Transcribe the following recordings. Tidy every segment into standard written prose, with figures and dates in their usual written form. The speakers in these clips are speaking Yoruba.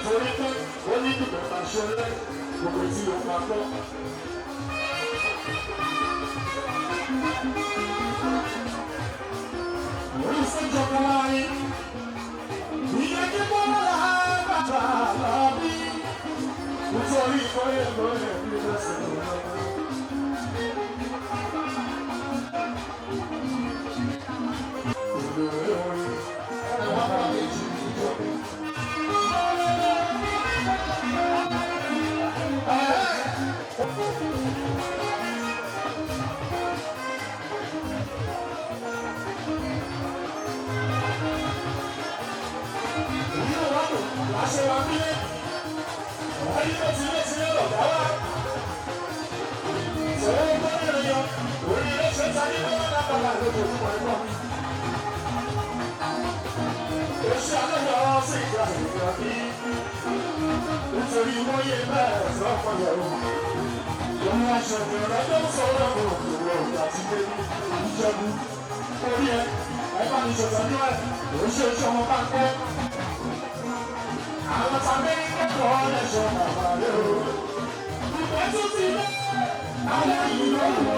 Torí pé ó ní ìbẹ̀rẹ̀ ṣẹlẹ̀ gbogbo tí ó máa gbọ́. Orí sọ́jọ́ kan láàrin. Ìyẹn kí bọ́lá bàbá làbí. Nítorí ìkọ́yẹ̀ lọ́yẹ̀ bí lọ́sẹ̀ lọ́wọ́. Ìlú orin ẹ̀wọ̀n bá mi jù jọ. Ìlú wa dùn, láṣẹ wa bílẹ̀. Ayé ló ti lé ti lé lọ̀gá wa. Sọ̀rọ̀ gbọ́dọ̀ yọ, orí ilé ṣe ta ní bọ́lá lábàlá lóko fún ẹ̀gbọ́n mi. Oṣù aláyọ̀ sí ìgbà ìgbà bí. Nítorí wọ́n yé bẹ́ẹ̀ sọ́kọ̀ yẹ̀ o. Òun aṣọ ìrọ̀lẹ́ tó ń sọ̀rọ̀ òkòrò ọ̀gá ti dé ní Ìjẹ̀bú. Orí ẹ, ẹ bá mi ṣètọ́jú ẹ̀, oṣù oṣù ọmọ bá ń pẹ́. Àwọn tàbí kẹ́kọ̀ọ́ lẹ́ṣọ̀ bàbá rẹ̀ o. Ìfẹ́ tún ti dé, alẹ́ yìí ló wọ̀.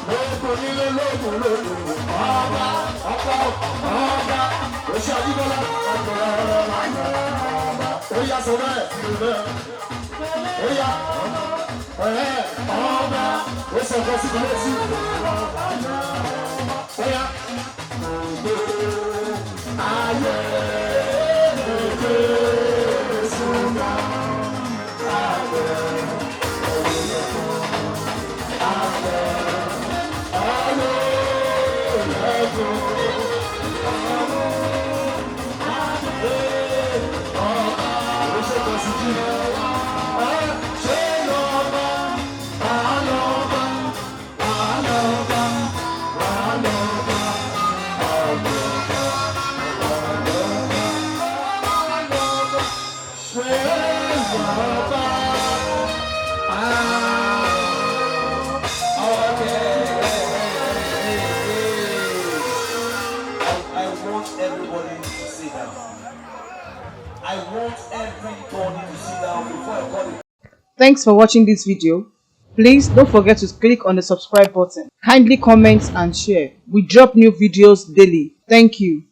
Lóko nílé lókun lókun, ọba ọba ọba, oṣù Ajíbọ́lá, ọba ọba, ó yá sọ bẹ́ẹ̀ bẹ́ẹ̀, ó yá ọ̀rẹ́ ọba, ó sọ fún sí kan létí, ó yá gbogbo ayé gbogbo sùnmọ́ àgbẹ̀ I want everybody to sit down. I want everybody to sit down before I call the Thanks for watching this video. Please don't forget to click on the subscribe button. Kindly comment and share. We drop new videos daily. Thank you.